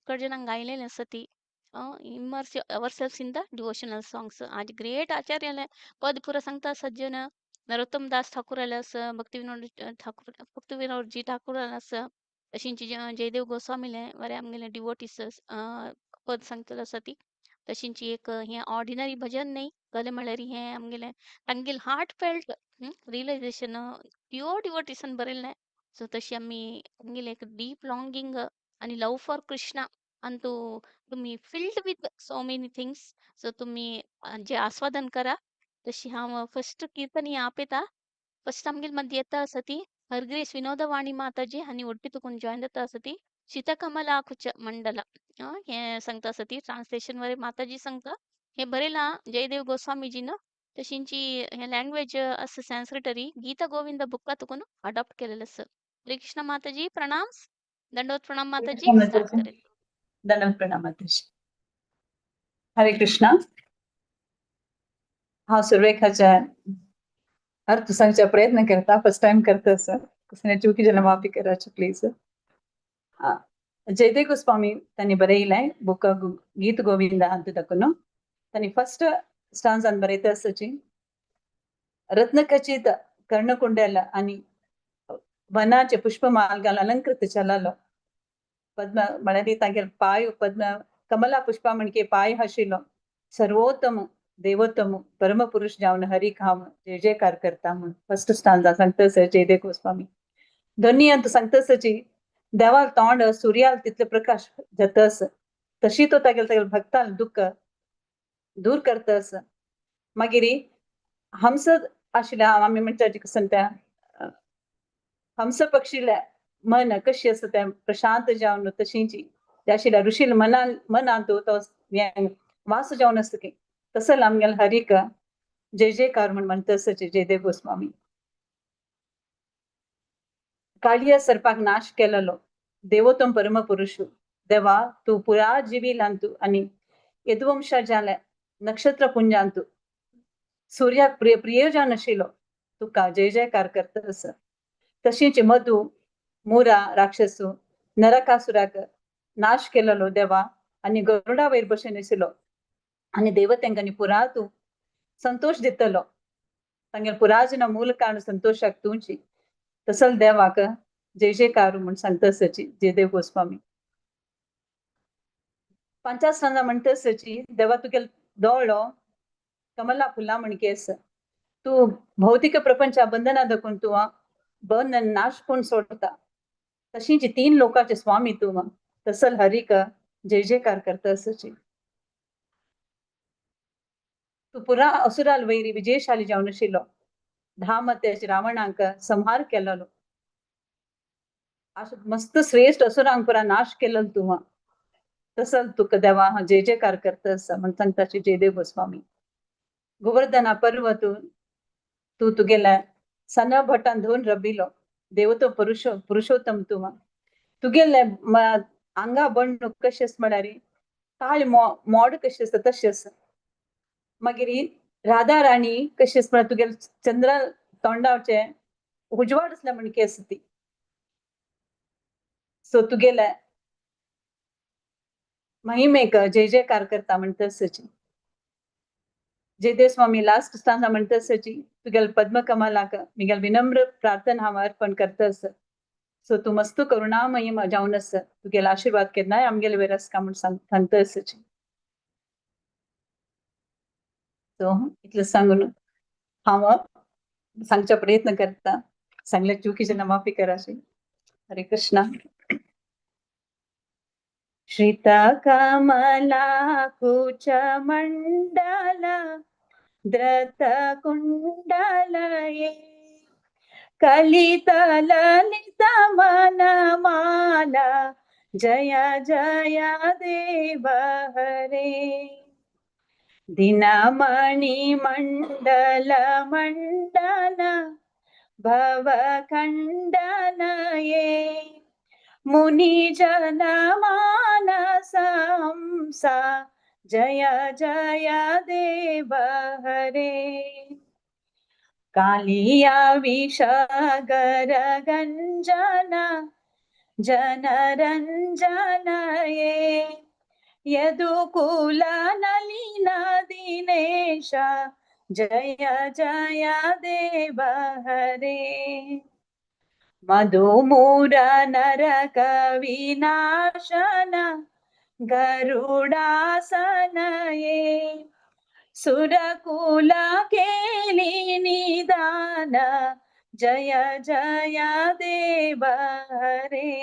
पुष्कळ जणांक गायलेलें आसा ती. Immerse ourselves in the devotional songs. आज ग्रेट आचार्यालें पद पुरो सांगता सज्जन नरोत्तम दास ठाकूरालें आसा, भक्तिविनोद ठाकूर भक्तिविनोदजी ठाकूरालें आसा, तशींच जयदेव गोस्वामीलें बरें आमगेलें डिवोटीस पद सांगतलो आसा ती. तशींच एक हें ऑर्डिनरी भजन न्ही, कलें म्हळ्यार हें आमगेलें तांगेलें हार्ट फेल्ट रियलायझेशन प्युअर डिवोटिसान बरयल्लें. सो तशी आमी आमगेलें एक डीप लॉंगींग आनी लव फॉर कृष्णा आनी तूं तुमी filled with so many things. So तुमी जे आस्वादन करा. तशी हांव फस्ट कीर्तन ही आपयता. फस्ट आमगेले मदीं येता आसा ती हरग्रेस विनोदवाणी माताजी आनी उडपी तुकून जॉयन जाता आसा ती शीतकमलाकुच मंडल हें सांगता आसा ती ट्रान्सलेशन वरी माताजी सांगता. हें बरयलां जयदेव गोस्वामीजीन. तशींची हें लँग्वेज आसा संस्कृटरी गीता गोविंद बुक्का तुकून अडॉप्ट केलेलें आसा. हरे कृष्ण माताजी, प्रणाम. दंडवत प्रणाम माताजी, स्टार्ट करें. दंडवत प्रणाम माताजी. हरे कृष्णा. हांव सुरवेकाच्या अर्थ सांगच्या प्रयत्न करता. फर्स्ट टायम करता असं कसले चुकी जाल्यार माफी कराची प्लीज. जयदेव गोस्वामी त्यांनी बरयलें बुक गीत गोविंदा अंत दाखून त्यांनी फर्स्ट स्टान्सान बरयता आसाची रत्नखचित कर्णकुंडल आणि वनाचे पुष्पमाल घालून अलंकृत चलालो पद्म म्हळ्यार तागेले पाय पद्म कमला पुष्पा म्हणके पाय आशिल्लो सर्वोत्तम देवोत्तम परमपुरुष जावन हरीक हांव जय जयकार करता म्हूण फर्स्ट स्टांजा सांगता सर जयदेव गोस्वामी. दोन्ही अंत सांगता सची देवाल तोंड सूर्याल तितले प्रकाश जाता तशी तो तागेले तागेले भक्ताल दुःख दूर करता. मागीर हंस आशिल्ल्या आमी म्हणटा कसं त्या हंस पक्षील्या मन कशी आसा तें प्रशांत जावन तशींची आशिल्ल्या ऋषील मनान मनांत तो वास जावन आसता की तसो आमगेले हरीक जय जयकार म्हूण म्हणटा जयदेव गोस्वामी. काळिया सर्पाक नाश केलेलो देवोत्तम परमपुरुष देवा तूं पुरा जिवी आनी यदुवंशा जाल्या नक्षत्र पुंजांतू सूर्याक प्रिय प्रियजन आशिल्लो तुका जय जयकार करता आसा. तशींच मधु मुरा राक्षसू नरकासुराक नाश केलेलो देवा आनी गरुडा वयर बसून आशिल्लो आनी देवतेंकांनी पुरा तूं संतोष दितलो तांगेले पुराजना मूल कारण संतोषाक तुंची तसल देवाक जय जयकार म्हूण सांगता आसाची जयदेव गोस्वामी. पंचास्ताना म्हणटा आसाची देवा तुगेलो दोळो कमला फुलां म्हणके आसा तूं भौतिक प्रपंचा बंधना दाखोवन तूं बंधन नाश कोण सोडता तशींच तीन लोकांचे स्वामी तूं तसल हरीक जय जयकार करता आसाची. तूं पुरा असुराल वैरी विजयशाली जावन आशिल्लो धामत्याचे रावणांक संहार केलेलो मस्त श्रेष्ठ असुरांक पुरा नाश केलेलो तूं तसल तुका देवा जय जयकार करता आसा म्हण सांगता जयदेव गोस्वामी. गोवर्धना पर्वत तूं तुगेल्या सना भटान धुवन रबिलो देवतो पुरुषोत्तम तूं तुगेले आंगा बण्ण कशें आसा म्हळ्यार काळ मोड कशें आसा तशें आसा. मागीर राधा राणी कशी आसा म्हळ्यार तुगेले चंद्रा तोंडाचें उजवाड आसल्या म्हणके आसा ती. सो तुगेले महिमेक जय जयकार करता म्हणटा आसाची. जयदेव स्वामी लास्ट स्टांजा म्हणटा आसाची तुगेले पद्मकमलाक मिगेल विनम्र प्रार्थना हांव अर्पण करता आसा. सो तूं मस्त करुणामयी जावन आसा तुगेलो आशिर्वाद केन्नाय आमगेले वयर आसका म्हूण सांगता आसाची. सो इतलें सांगून हांव सांगचो प्रयत्न करता. सांगल्या चुकीचे माफी कराशी. हरे कृष्णा. श्रितकमला कुचमण्डल धृतकुण्डलये कलितललितवनमाला जय जय देव हरे. दिनमणि मंडल मंडन भवखण्डनये मुनिजन मानसंसा जय जय देव हरे. कालिया विषगर गञ्जन जनरञ्जनये यदुकुल नलिन दिनेश जय जय देव हरे। मधुमूर नरक विनाशन गरुडासनये सुरकुल केली निदान जय जय देव हरे।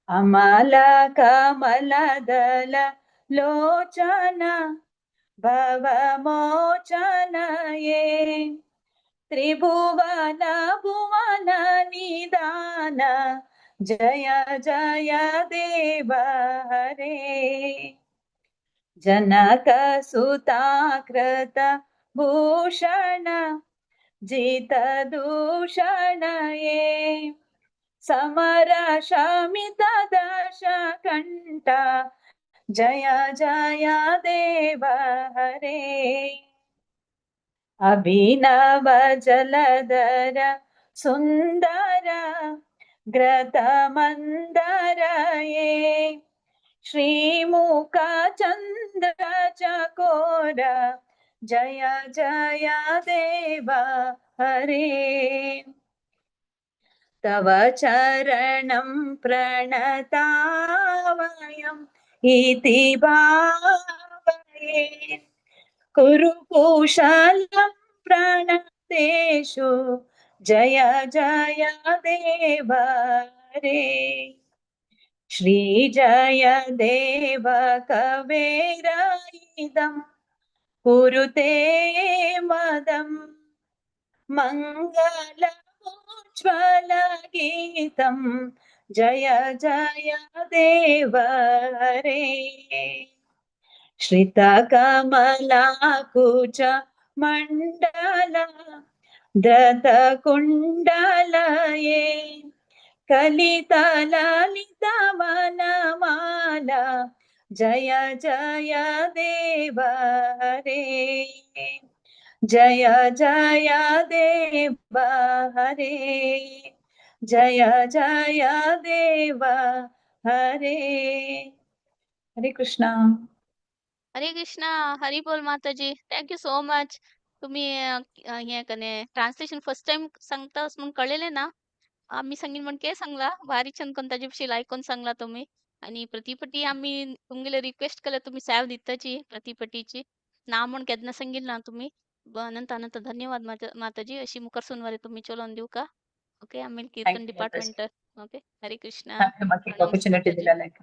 अमल कमलदल लोचन भवमोचनये त्रिभुवन भुवन निदान जय जय देव हरे। जनक सुताकृत भूषण जित दूषणये समर शमित दश कंठ जय जय देव हरे। अभिनव जलधर सुंदर ग्रत मंदरये श्रीमुख चंद्र चकोर जय जय देव हरे। तव चरणं प्रणतावयम् इति भावये कुरु कुशलं प्रणतेषु जय जय देव हरे। श्री जय देव कवेरइदं कुरुते मदं मंगलमुज्ज्वल गीतं जय जय देव हरे। श्रित कमलाकुच मंडल धृत कुंडलये कलित ललित वनमाला जय जय देव हरे। जय जय देव हरे जय जय देव हरे। हरे कृष्णा. हरे कृष्णा, हरी बोल माताजी. Thank you so much. तुम्ही हे कने ट्रान्सलेशन फर्स्ट टाइम सांगता म्हणून कळलेले ना. आम्ही सांगीन म्हण के सांगला भारी छंद कोण ताजे विशीं आयकून सांगला तुम्ही. आणि प्रतिपटी आम्ही तुमगेले रिक्वेस्ट केलं तुम्ही सॅव दिताची प्रतिपटीची ना म्हण केन्ना सांगिल ना तुम्ही. अनंत अनंत धन्यवाद माताजी. अशी मुखार सुनवारी तुम्ही चलोवन दिवका. ओके, आम्ही कीर्तन thank you माताजी. डिपार्टमेंट. ओके, हरे कृष्णा. म्हाका प्रणाम ऑपॉर्च्युनिटी माताजी. दिल्याक,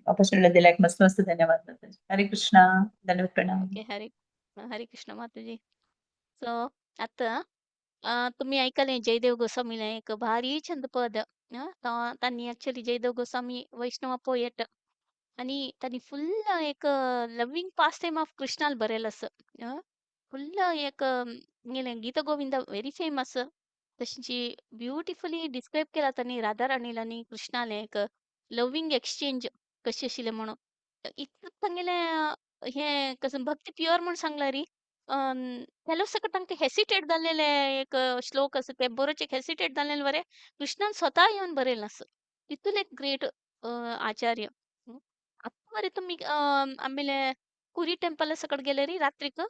ऑपॉर्च्युनिटी दिल्याक मस्त मस्त धन्यवाद माताजी. हरे कृष्णा, धन्यवाद, प्रणाम. ओके, हरे हरे कृष्ण माताजी. सो आता तुम्ही ऐकले जयदेव गोस्वामीला एक भारी छंदपद. त्यांनी ऍक्च्युअली जयदेव गोस्वामी वैष्णव पोएट आणि त्यांनी फुल एक लव्हिंग पास्ट टाइम ऑफ कृष्णाला बरेल असं फुल एक गीत गोविंद व्हेरी फेमस. तशी ब्युटिफुली डिस्क्राईब केला त्यांनी राधाराणीला आणि कृष्णाला एक लव्हिंग एक्सचेंज कशी आशिल्लें म्हणून. इतकें तांगेलें हें कसं भक्ती प्युअर म्हूण सांगला री. तेलो सकट तांकां हेसिटेट जाल्लेले एक श्लोक आसा ते बरोवचें हेसिटेट जाल्लेले बरें कृष्णान स्वता येवन बरयलां आसा. तितून एक ग्रेट आचार्य. आतां बरें तुमी आमगेले पुरी टेंपला सकट गेले री रात्रीक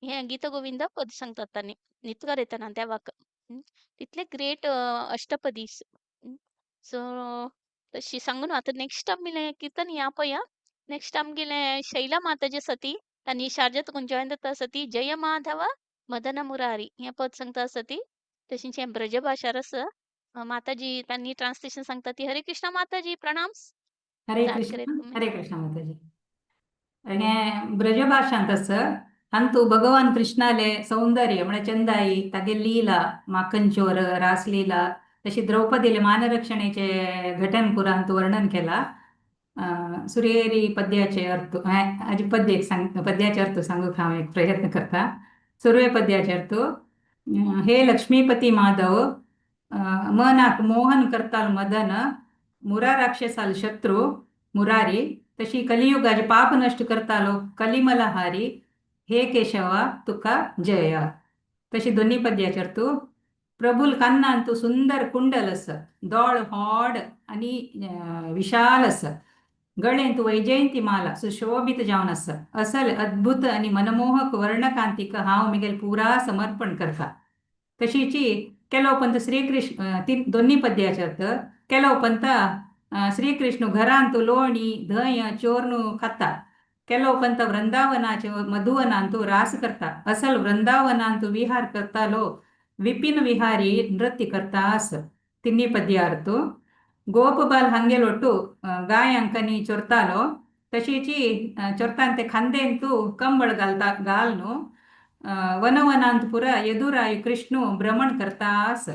हें गीत गोविंद पद सांगतात तांणी नितकार येताना देवाक. तितले ग्रेट अष्टपदीस. सो तशी सांगून आतां नेक्स्ट आमगेलें कीर्तन या पळया. नेक्स्ट आमगेलें शैला माताजी आसा ती तांणी शारजा तुका जॉयन जाता आसा ती जय माधव मदन मुरारी हें पद सांगता आसा ती. तशीच हें ब्रजभाशार आसा. माताजी तांणी ट्रान्सलेशन सांगता ती. हरे कृष्णा माताजी, प्रणाम. हरे स्टार्ट करेत कृष्ण, तुमी. हरे कृष्ण माताजी. हें ब्रजभाशांत आसा. हातूंत भगवान कृष्णाले सौंदर्य म्हळ्यार चंदाई तागे लीला माखनचोर रासलीला तशी द्रौपदीले मानरक्षणेचे घटन पुरांत वर्णन केला. सुरेरी पद्याचे अर्थ हाजी पद्य एक सांग पद्याचे अर्थ सांगूक हांव एक प्रयत्न करता. सुरवे पद्याचे अर्थ, हे लक्ष्मीपती माधव मनाक मोहन करताल मदन मुरा राक्षसाल शत्रू मुरारी तशी कलियुगाचे पाप नष्ट करतालो कलिमलहारी हे केशवा तुका जय. तशी दोन्ही पद्याचे अर्थ, प्रभुल कान्नान तू सुंदर कुंडल आसा, दोळ होड आणि विशाल आसा. गळेंत वैजयंती माला सुशोभित जावन आसा. असल अद्भुत आनी मनमोहक वर्णकांतीक हांव मिगेल पुरा समर्पण करता. तशीची केलो पंत श्रीकृष्ण तीन दोन्ही पद्याचे अर्थ केलो पंत श्रीकृष्ण घरांत लोणी धंय चोरनु खाता. केलो पंत वृंदावनाचे मधुवनांतु रास करता. असल वृंदावनांतु विहार करतालो विपिन विहारी नृत्य करता अस. तिन्ही पद्यार्थ गोपबाल हांगेलोटु गायांकनी चोरतालो तशीची चोरतान ते खांदेंतु कंबळ घालता घालनु वनवनांत पुरा यदुराय कृष्णु भ्रमण करता अस.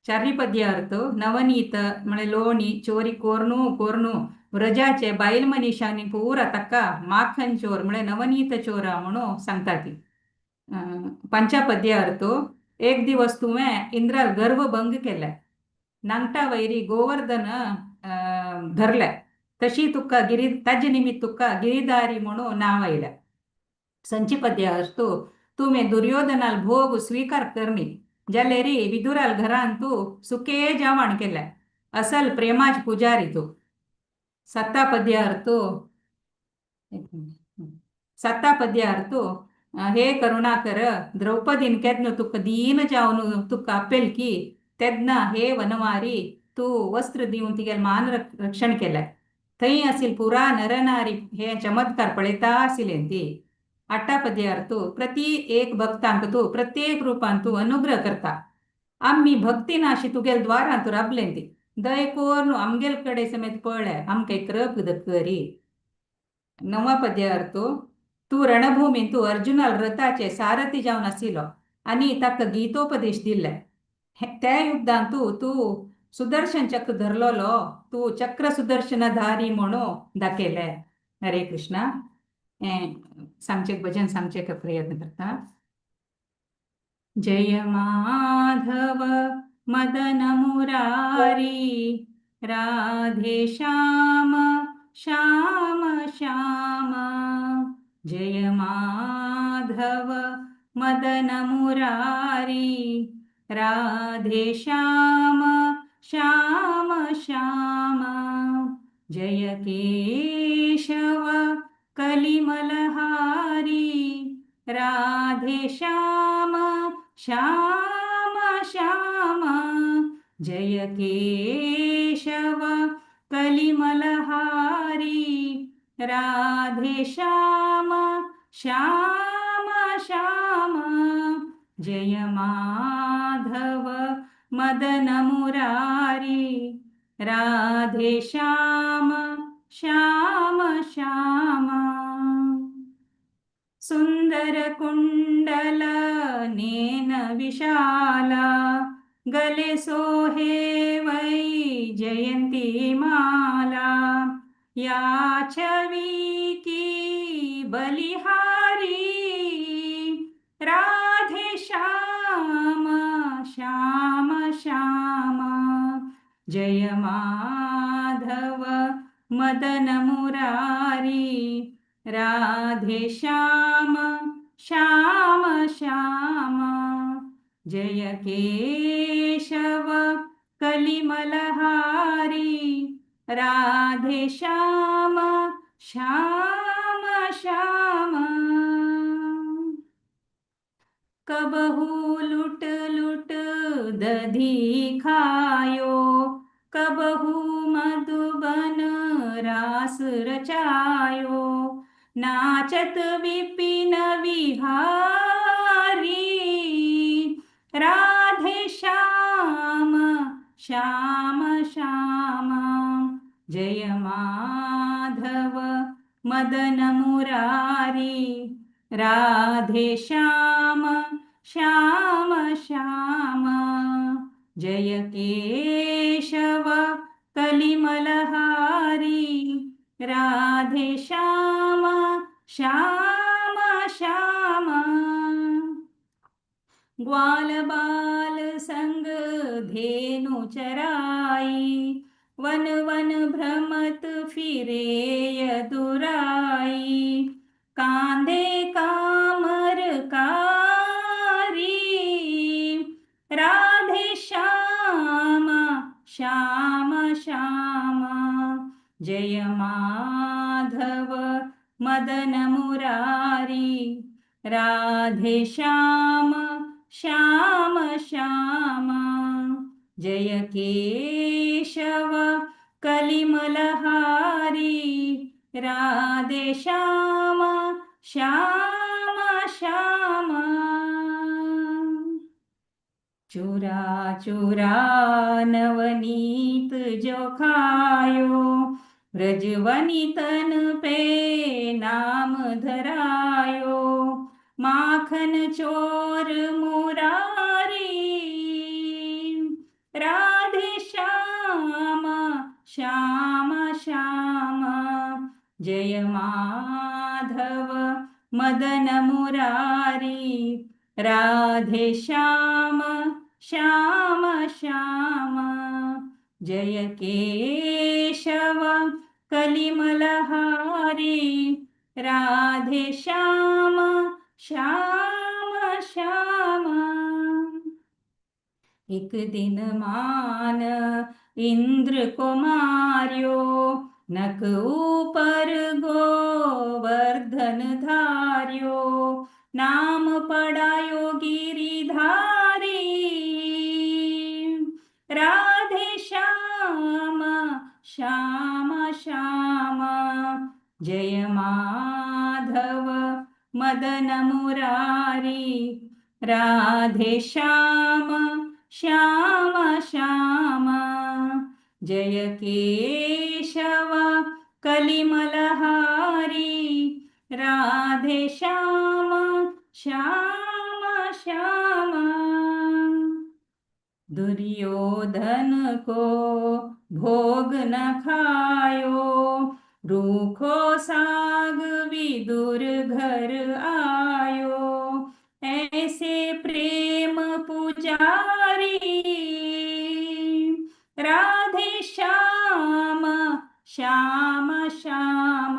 चारी पद्यार्थ नवनीत म्हळे लोणी चोरी कोरनू कोरनू व्रजाचे बायल मनीषांनी पुरा ताका माखन चोर म्हळे नवनीत चोरा म्हणून सांगता ती. पंचा पद्यार्थ एक दिवस तुवें इंद्राल गर्व भंग केले नांगटा वैरी गोवर्धन धरले तशी तुका गिरी ताजे निमित्त तुका गिरिधारी म्हणून नाव आयलें. संची पद्यार्थ तुवें दुर्योधनाल भोग स्वीकार करणी जाल्यारी विदुराल घरान तू सुके जेवण केलें असल प्रेमाच पुजारी तू. सत्ता पद्यार्थ सत्ता पद्यार्थ हे करुणाकर द्रौपदीन केदन तुका दीन जावन तुका अपेल की तेन्ना हे वनवारी तू वस्त्र दिवन तिगेल मान रक्षण केलें. थंय आसिल पुरा नरनारी हे चमत्कार पळयता आशिल्लें ती. आठा पद्यार्थ प्रति एक भक्तांक तू प्रत्येक रूपान तू अनुग्रह करता. आम्ही भक्तीन अशी तुगेल द्वारांत राबलें ती दय कोर्न आमगेल कडे समेत पळय आमकां कृप करी. नवा पद्यार्थ तू रणभूमीन तू अर्जुनाल रथाचे सारथी जावन आशिल्लो आनी ताका गीतोपदेश दिल्ले. त्या युद्धान तू तू सुदर्शन चक्र धरलोलो तू चक्र सुदर्शनधारी म्हणून दाखयले. हरे कृष्णा. सांगचे भजन सांगचे प्रयत्न करता. जय माधव मदन मुरारी राधे श्याम श्याम श्याम. जय माधव मदन मुरारी राधे श्याम श्याम श्याम. जय केशव कलिमलहारी राधे श्याम श्याम श्याम. जय केशव कलिमलहारी राधे श्याम श्याम श्याम. जय माधव मदन मुरारी राधे श्याम श्याम श्याम. सुंदर कुंडल नेन विशाला गले सोहे वै जयंती माला. या छवि की बलिहारी राधे श्याम श्याम श्याम. जय माधव मदन मुरारी राधे श्याम श्याम श्याम. जय केशव कलिमलहारी राधे श्याम श्याम श्याम. कबहू लुट लुट दधी खायो कबहू मधुबन रास रचायो. नाचत विपिन विहारी राधे श्याम श्याम श्याम. जय माधव मदन मुरारी राधे श्याम श्याम श्याम. जय केशव कलिमलहारी राधे श्याम श्याम श्याम. ग्वाल बाल संग धेनु चराई वन वन भ्रमत फिरे यदुराई. कांधे कामर कारी राधे श्याम श्याम श्याम. जय माधव मदन मुरारी, राधे श्याम श्याम श्याम। जय केशव कलिमलहारी, राधे श्याम श्याम श्याम। चुरा चुरा नवनीत जो खायो, ब्रजवनितन पे नाम धरायो। माखन चोर मुरारी, राधे श्याम श्याम श्याम। जय माधव मदन मुरारी, राधे श्याम श्याम श्याम। जय केशव कलिमलहारी, राधे श्याम श्याम श्याम। एक दिन मान इंद्र को मार्यो, नख ऊपर गोवर्धन धार्यो। नाम पड़ायो गिरिधारी, राधे श्याम श्याम श्याम। जय माधव मदन मुरारी, राधे श्याम श्याम श्याम। जय केशव कलिमलहारी, राधे श्याम श्याम श्याम। दुर्योधन को भोग न खायो, रूखो साग विदुर घर आयो। ऐसे प्रेम पुजारी, राधे श्याम श्याम श्याम।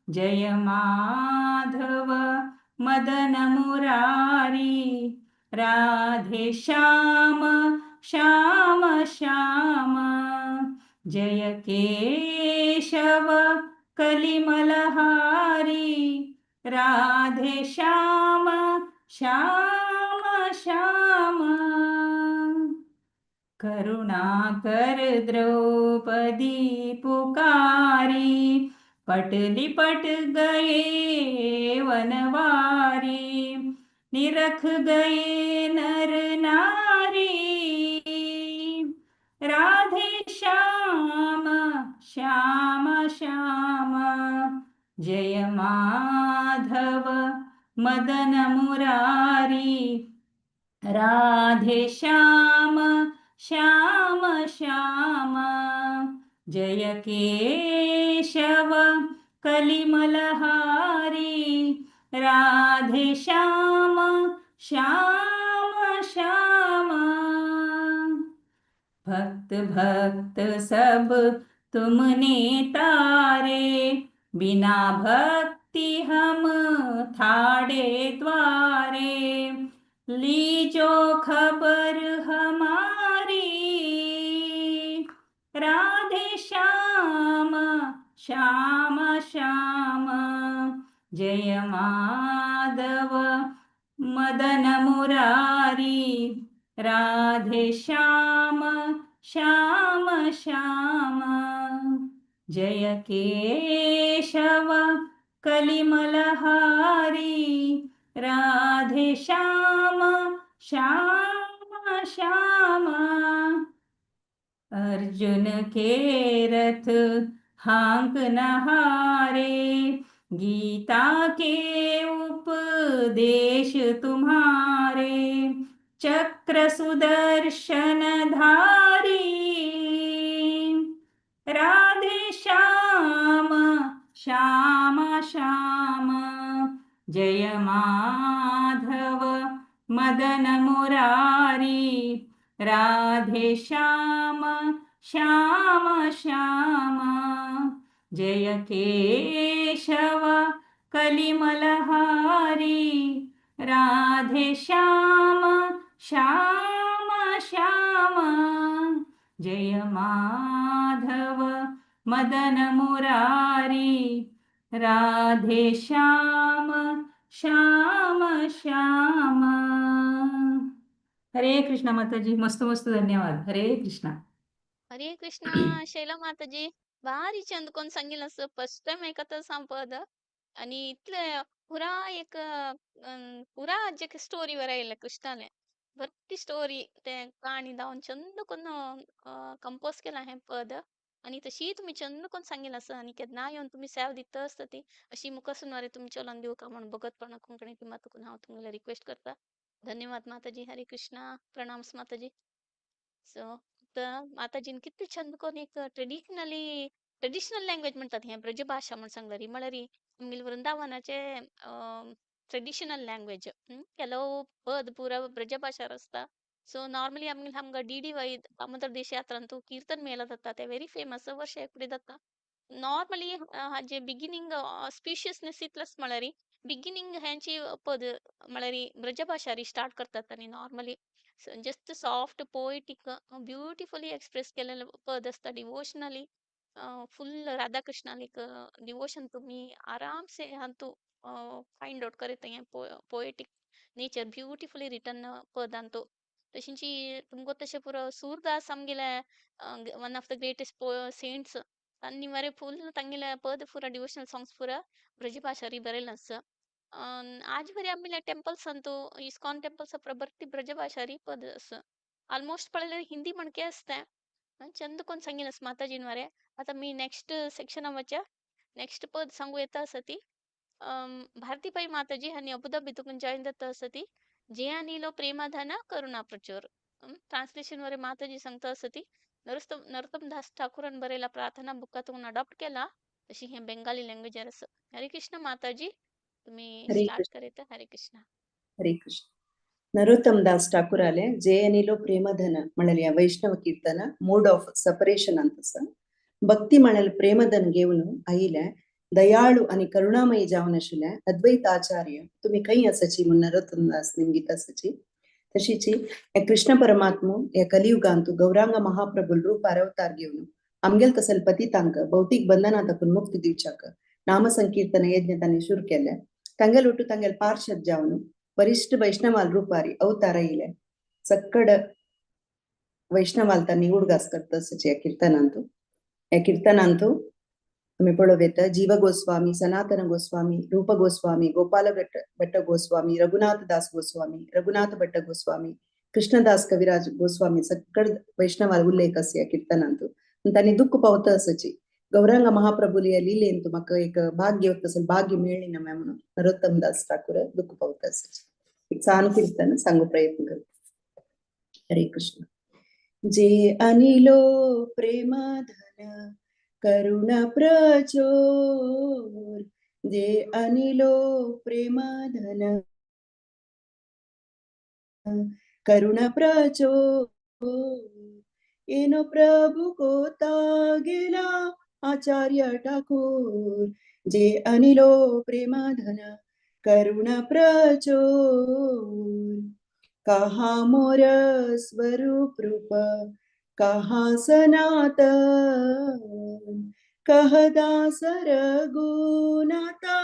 जय माधव मदन मुरारी, राधे श्याम श्याम श्याम। जय केशव कलिमलहारी, राधे श्याम श्याम श्याम। करुणा कर द्रौपदी पुकारी, पटली पट गए वनवारी। निरख गए नर नारी, राधे श्याम श्याम श्याम। जय माधव मदन मुरारी, राधे श्याम श्याम श्याम। जय केशव कलिमलहारी, राधे श्याम श्याम श्याम। भक्त भक्त सब तुमने तारे, बिना भक्ति हम थाड़े द्वारे। लीजो खबर हमारी, राधे श्याम श्याम श्याम। जय माधव मदन मुरारी, राधे श्याम श्याम श्याम। जय केशव कलिमलहारी, राधे श्याम श्याम श्याम। अर्जुन के रथ हांक न हारे, गीता के उपदेश तुम्हारे। चक्र सुदर्शन धारी, राधे श्याम श्याम श्याम। जय माधव मदन मुरारी, राधे श्याम श्याम श्याम। जय केशव कलिमलहारी, राधे श्याम श्याम श्याम। जय माधव मदन मुरारी राधे श्याम श्याम श्याम. हरे कृष्णा माताजी, मस्त मस्त धन्यवाद. हरे कृष्णा. हरे कृष्णा शैला माताजी, भारी चंद कोण सांगितलं असं फर्स्ट टाइम ऐकत संपद आणि इतले पुरा एक पुरा जे स्टोरी वर कृष्णाले भरती स्टोरी ते कहाणी धावन चंद कोण कंपोज केला हें पद आणि तशी तुमी चंद कोण सांगितलं असं आणि केन्ना येवन तुमी सेव दिता आसता ती अशी मुखासून वारे तुमी चलोवन दिवका म्हूण भगतपणा कोंकणी टिमा तुकून हांव तुमगेले रिक्वेस्ट करता. धन्यवाद माताजी. हरे कृष्णा. प्रणाम माताजी. सो तर माताजीन कितले छंद कोण एक ट्रेडिशनल लँग्वेज म्हणतात हें ब्रजभाशा म्हूण सांगलेली म्हळ्यार आमगेले वृंदावनाचे ट्रेडिशनल लँग्वेज. ಕೆಲವು पद पुरा ब्रजभाषार आसता. सो नॉर्मली आमगेले आमकां DDY Damodar देश यात्रा अंतू कीर्तन मेला जाता ते व्हेरी फेमस वर्ष एकूय जाता. नॉर्मली हाजे बिगिनींग ऑस्पिशियसनेस इतलेच म्हळ्यार बिगिनींग हेंची पद म्हळ्यार ब्रजभाशारी स्टार्ट करतात आनी normally just soft poetic beautifully express केलेले पद आसता डिवोशनली फुल राधाकृष्णाक डिवोशन तुमी आरामसे हातूं फायंड आवट करता हें पोएटीक नेचर ब्युटिफुली रिटन पदांतू. तशींची तुमकां तशें पुरो सूरदास आमगेले one of the greatest saints तांणी मरे फूल तांगेले पद पुरा डिवोशनल सॉंग्स पुरा ब्रजभाशारी बरयलें आसा. आज बरी आमगेले टेम्पल्स अंतू इस्कॉन टेम्पल्स भरती ब्रजभाशारी पद आसा. ऑलमोस्ट पळयल्यार हिंदी म्हणके आसता. चंद कोण सांगितलं माताजीन मरे. आता मी नेक्स्ट सेक्शना वच्या नेक्स्ट पद सांगू येता आसा ती भारतीबाई माताजी हांणी अबुधाबी तुकून जॉईन जाता आसा ती जे आनिलो प्रेमाधन करुणा प्रचुर. ट्रान्सलेशन वरे माताजी सांगता आसा ती नरोत्तम दास ठाकूरान बरयला प्रार्थना बुकातून अडॉप्ट केला तशी हे बेंगाली लँग्वेजार आसा. हरे कृष्ण माताजी, तुम्ही हरे स्टार्ट कृष्ण. करता. हरे कृष्ण. हरे कृष्ण. नरोत्तम दास ठाकूराले ಜಯನಿಲೋ ಪ್ರೇಮಧನ ಮಳಲಿಯ ವೈಷ್ಣವ ಕೀರ್ತನ ಮೋಡ್ ಆಫ್ ಸಪರೇಷನ್ ಅಂತ ಸ ಭಕ್ತಿ ಮಣಲ್ ಪ್ರೇಮಧನ್ घेवन आयिले दयाळू आणि करुणामयी जावन आशिल्ले अद्वैत आचार्य तुम्ही खंय आसाची म्हूण नरोत्तम दास निमगीत आसाची. तशीची हे कृष्ण परमात्मो ह्या कलियुगांतु गौरांग महाप्रभुल रूपार अवतार घेवन आमगेल तसल पतितांक भौतिक बंधना ताकून मुक्ती दिवच्याक नामसंकीर्तन यज्ञ तांणी सुरू केले. तांगेल ಒಟ್ಟು तांगेल पार्षद जावन वरिष्ठ वैष्णवाल रूपारी अवतार आयिले सक्कड वैष्णवाल तांणी उडगास करता आसाची ह्या कीर्तनांतु. ह्या कीर्तनांतु आमी पळोवं जीव गोस्वामी, सनातन गोस्वामी, रूप गोस्वामी, गोपाल भट्ट भट्ट गोस्वामी, रघुनाथ दास गोस्वामी, रघुनाथ भट्ट गोस्वामी, कृष्णदास कविराज गोस्वामी सक्कड वैष्णवाल उल्लेख आसा ह्या कीर्तनांतु. तांणी दुःख पावता आसाची. गौरांग महाप्रभुली लीलेंतु म्हाका एक भाग्य तसं भाग्य मेळ्ळी ना म्हणून नरोत्तम दास ठाकूर दुःख पावता आसाची. एक सान कीर्तन सांगू प्रयत्न करता. हरे कृष्ण. जे अनिलो प्रेमधन करुणा प्रचोर, जे अनिलो प्रेमधन करुणा प्रचोर, एनो प्रभु कोता गेला आचार्य ठाकूर, जे अनिलो प्रेमधन करुणा प्रचोर. कहा मोर स्वरूप रूप कहा सनातन, कह दास रघुनाथा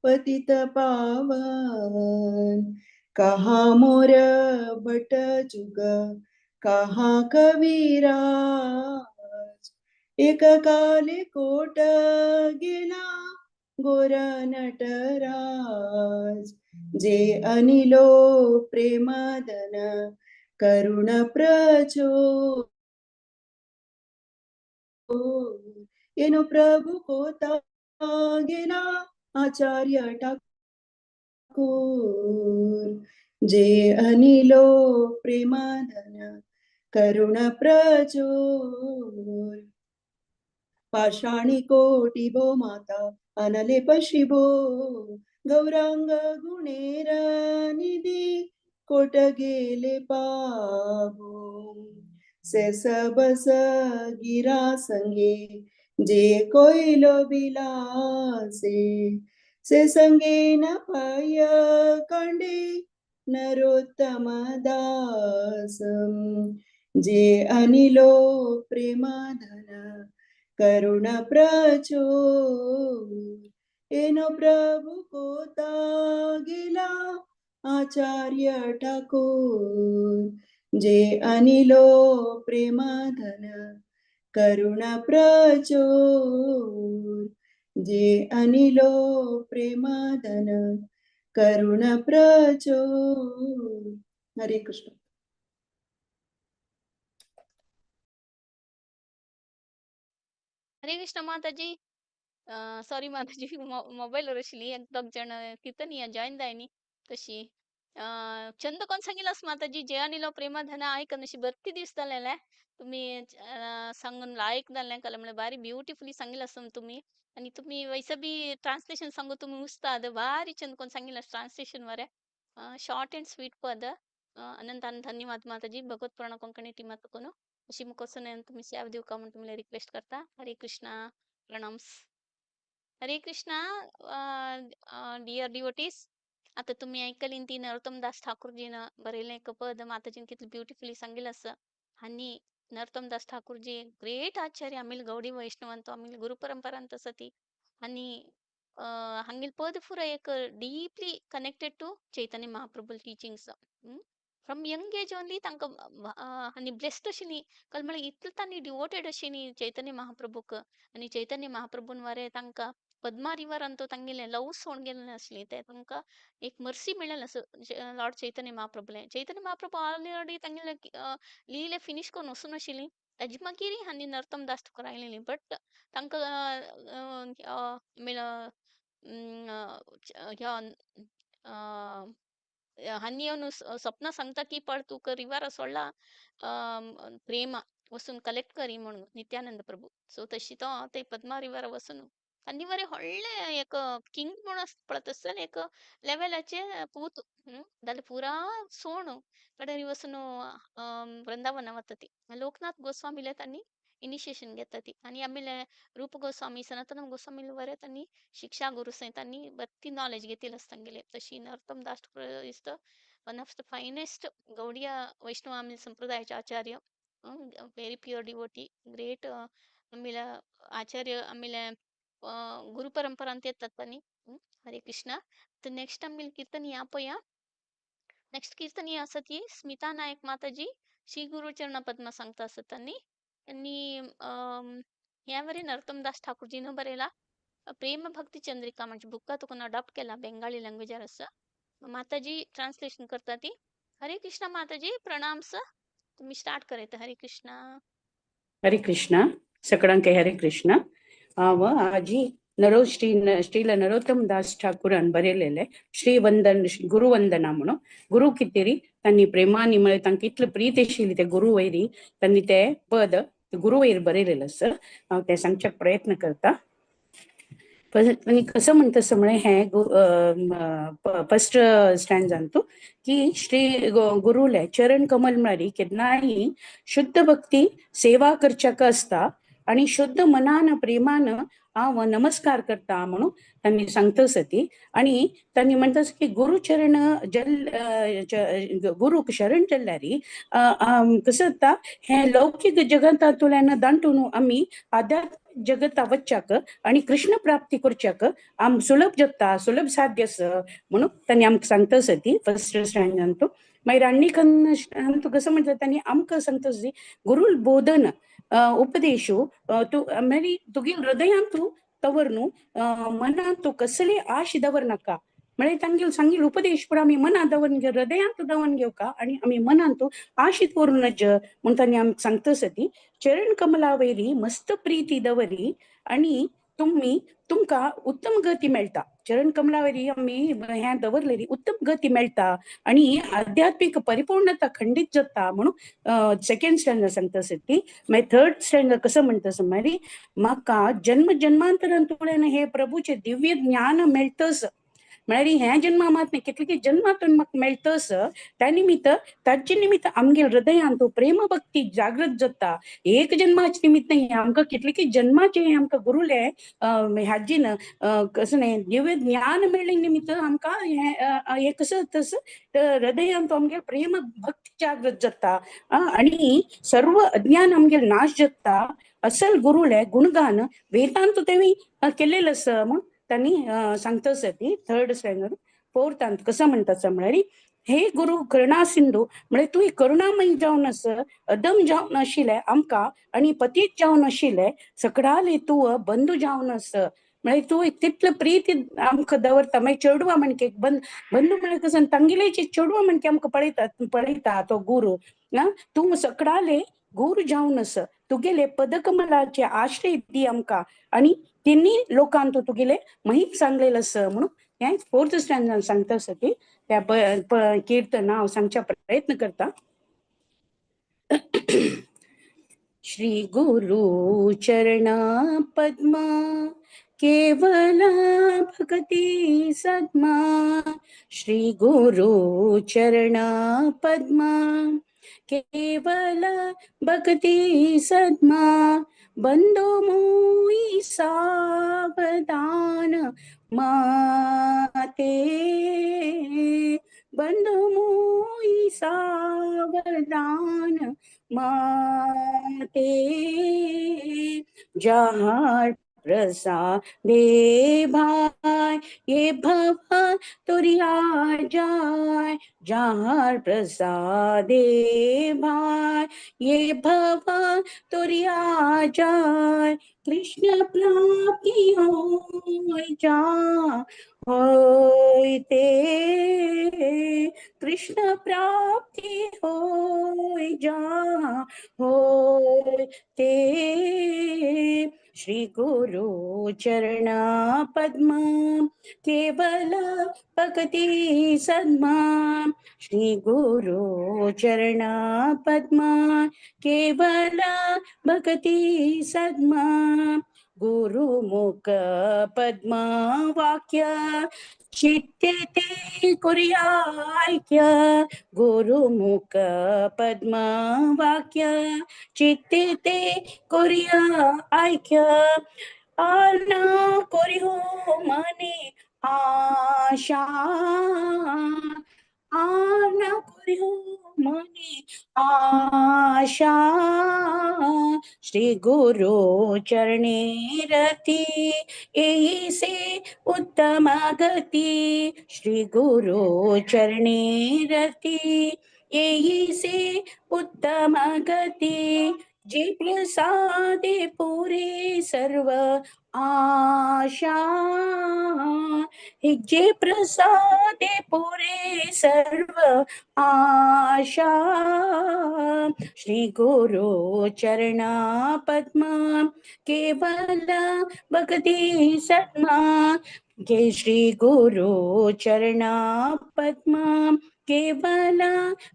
पतित पावन, कहा मोर भट जुग कहा कविराज, एक काले कोट गेला गोर नटराज, जे अनिलो प्रेमधन करुण प्रचोर, एनो प्रभु कोता गेला आचार्य ठाकूर, जे अनिलो प्रेमधन करुण प्रचोर. पाषाणी कोटी भो माता अनले पशिबो, गौरांग गुणेर निधी कोट गेले पाबो, से सबस गिरा संगे जे कोइलो बिलासे, से संगे न पाय कांडे नरोत्तम दास, जे अनिलो प्रेमधन करुणा प्रचुर एनो प्रभु कोता गेला आचार्य ठाकूर जे अनिलो प्रेमधन करुणा प्रचुर जे अनिलो प्रेमधन करुणा प्रचुर. हरे कृष्ण. हरे कृष्ण माताजी. सॉरी माताजी, मोबायलवर आशिल्ली एक दोग जाण कीर्तनीय जॉयन जायनी तशी. छंद कोण सांगिलास माताजी, जय अनिलो प्रेमधन आयकन अशी बत्ती दीस जालेले तुम्ही सांगून लायक जालें कला म्हळ्यार भारी ब्युटिफुली सांगिलास तुम्ही. आनी तुमी वैसे बी ट्रान्सलेशन सांगू तुमी उस्ताद, भारी चंद कोण सांगिलास ट्रान्सलेशन मरे. शॉर्ट अँड स्वीट पद. अनंत अनंत धन्यवाद माताजी. भगवत पुराण कोंकणी टीमात कोण अशी मुकोसन तुम्ही सेवा दिवका म्हणून तुम्हाला रिक्वेस्ट करता. हरे कृष्णा, प्रणाम्स. हरे कृष्णा डियर डिवोटीज. आता तुम्ही ऐकली ती नरोत्तम दास ठाकूरजीनं बरयलें एक पद, माताजीन कितलें ब्युटिफुली सांगिल्लें आसा. आनी नरोत्तम दास ठाकूरजी ग्रेट आचार्य आमील गौडी वैष्णवांतो आमील गुरु परंपरांत आसा ती. आनी हांगेल पद पुरा एक deeply connected to Chaitanya Mahaprabhu teachings. From young age only तांकां आनी ब्लेस्ड आशिल्ली कल म्हळ्यार इतलें तांणी डिवोटेड आशिल्ली चैतन्य महाप्रभूक. आनी चैतन्य महाप्रभून वरे तांकां पद्मा रिवरान तो तांगेलें लव सोड गेल्लें आसली ते तांकां एक मर्सी मेळ्ळें आसा लॉर्ड चैतन्य महाप्रभूलें. चैतन्य महाप्रभू ऑलरेडी तांगेलें लीले फिनीश करून वचून आशिल्ली ताजे मागीर आनी नरोत्तम दास तुका आयलेली. बट तांकां ह्या हांणी येवन सपनां सांगता की पळ तुका रिवरा सोडला प्रेमा वचून कलेक्ट करी म्हणून नित्यानंद प्रभू. सो तशी तो ते पद्मा रिवरा वचून तांणी बरें व्हडलें एक किंग म्हणून पळयता आसतना एक लेवलाचे पूत जाल्यार पुरा सोण कडेन वचून वृंदावना वता ती. लोकनाथ गोस्वामीले तांणी इनिशिएशन घेता ती. आनी आमले रूप गोस्वामी सनातन गोस्वामी बरें तांणी शिक्षा गुरू सयत तांणी बत्ती नॉलेज घेतिल्लें आसा तांगेले. तशी Narottam Das is the one of the finest Gaudiya Vaishnava आमले संप्रदायाचे आचार्य, व्हेरी प्युअर डिवोटी, ग्रेट आमले आचार्य आमले गुरु परंपरांत येतात तांणी. हरे कृष्णा. तर नेक्स्ट आमी कीर्तन पळया. नेक्स्ट कीर्तन आसा ती स्मिता नायक माताजी श्री गुरुचरण पद्म सांगता आसा तांणी. आनी ह्या वरी नरोत्तम दास ठाकूरजीन बरयला प्रेम भक्ती चंद्रिका म्हणजे बुका तुका अडॉप्ट केला बेंगाळी लँग्वेजार आसा. माताजी ट्रान्सलेशन करता ती. हरे कृष्णा माताजी, प्रणाम स. तुम्ही स्टार्ट करयता. हरे कृष्णा. हरे कृष्णा सगळ्यांक हरे कृष्णा. हांव आजी नरो श्री श्रील नरोत्तम दास ठाकूरान बरयलेले श्रीवंदन गुरुवंदना म्हणून. गुरु कितेरी तांणी प्रेमानी म्हळ्यार तांकां इतले प्रीत आशिल्ली ते गुरु वैरी तांणी ते पद गुरु वयर बरयलेलें आसा. हांव तें सांगच्याक प्रयत्न करता. आनी कसं म्हणटा म्हळें हें फर्स्ट स्टँड तूं की श्री गुरुले चरण कमल म्हळ्यार केन्नाय शुद्ध भक्ती सेवा करच्याक आसता आनी शुद्ध मनान प्रेमान हांव नमस्कार करता म्हणून तांणी सांगता आसा ती. आनी तांणी म्हणटा की गुरुचरण जल गुरूक शरण चल्ल्यार कसं जाता हें लौकीक जगतांतल्यान दांटून आमी आध्यात्मीक जगता वच्चाक आनी कृष्ण प्राप्ती करच्याक आम सुलभ जाता, सुलभ साध्य आसा म्हणून तांणी आमकां सांगता आसा ती फर्स्ट स्टँड तूं. मागीर आनी तूं कसं म्हणटा तांणी आमकां सांगता आसा गुरुल बोधन उपदेशु तूं मागीर तुगे हृदयांत तूं दवर न्हू, मनांत तूं कसली आश दवर नाका. म्हळ्यार तांगेल सांगील उपदेश पूण आमी मनांत दवर घेव, हृदयांत दवर घेवका आनी आमी मनांत तूं आश दवरूं नज म्हूण तांणी आमकां सांगता आसा ती. चरण कमला वयली मस्त प्रिती दवरी आनी तुमी तुमकां उत्तम गती मेळटा. चरण कमला वयली आमी हें दवरलेली उत्तम गती मेळटा आनी आध्यात्मीक परिपूर्णता खंडीत जाता म्हणून सेकंड स्टँड सांगता आसा ती. मागीर थर्ड स्टँड कसं म्हणटा आसा मागीर म्हाका जन्म जन्मांतरान तुळेन हे प्रभूचें दिव्य ज्ञान मेळटच. म्हळ्यार ह्या जन्मा मात न्ही, कितले जन्मातून म्हाका मेळटस त्या निमित्त ताचे निमित्त आमगे हृदयांत प्रेम भक्ती जागृत जाता. एक जन्माचे निमित्त न्ही, आमकां कितले जन्माचे आमकां गुरुले ह्याजीन कसं न्ही दिव्य ज्ञान मेळ्ळे निमित्त आमकां हें कसं तसं हृदयांत आमगे प्रेम भक्ती जागृत जाता आणि सर्व अज्ञान आमगे नाश जाता. असल गुरुले गुणगान वेदांत तेवी केलेलं आसा म्हूण त्यांनी सांगता ती थर्ड स्टँडर्ड. फोर्थांत कसं म्हणटा म्हळ्यार हे गुरु करुणा सिंधू म्हळ्यार तूं करुणामयी जावन आस, अदम जावन आशिल्ले आमकां आनी पतीत जावन आशिल्ले सकडाले तूं बंधू जावन आस. म्हळ्यार तूं तितले प्रीती आमकां दवरता. मागीर चेडवां म्हणके बंधू म्हळ्यार कसं तांगेले जे चेडवां म्हणके आमकां पळयता पळयता तो गुरु. तूं सकडाले गुरु जावन आस, तुगेले पदकमलाचे आश्रय दी आमकां आनी तिन्ही लोकांत तुगेले महिम सांगलेलं आसा म्हणून हें फोर्थ स्टँडर्ड सांगता आसा ती त्या कीर्तन हांव सांगच्या प्रयत्न करता. श्री गुरु चरण पद्मा केवल भक्ती सद्मा. श्री गुरु चरण पद्मा केवल भक्ती सद्मा. बंधु मोई सावधान माते, बंधु मोई सावधान माते. जहाँ प्रसादे भाई ये भव तुरिया जाय. जहाँ प्रसादे भाई ये भव तुरिया जाय. कृष्ण प्राप्ति हो जा होते, कृष्ण प्राप्ति हो जा होते. श्री गुरु चरण पद्मा केवल भक्ति सद्मा. श्री गुरु चरण पद्मा केवल भक्ति सद्मा. गुरुमुख पद्मा वाक्य चित्ते ते कुर्या ऐक्य. गुरुमुख पद्मा वाक्य चित्ते ते कुर्या ऐक्य. आना कुर्यो मने आशा, आना कुर्यो मने आशा. श्री गुरु चरणे रती ऐसे उत्तम गति. श्री गुरु चरणे रती ऐसे उत्तम गति. जे प्रसादे पूरे सर्व आशा, जे प्रसादे पूरे सर्व आशा. श्री गुरु चरण पद्मा केवल भक्ति सद्मा. के श्री गुरु चरण पद्मा केवल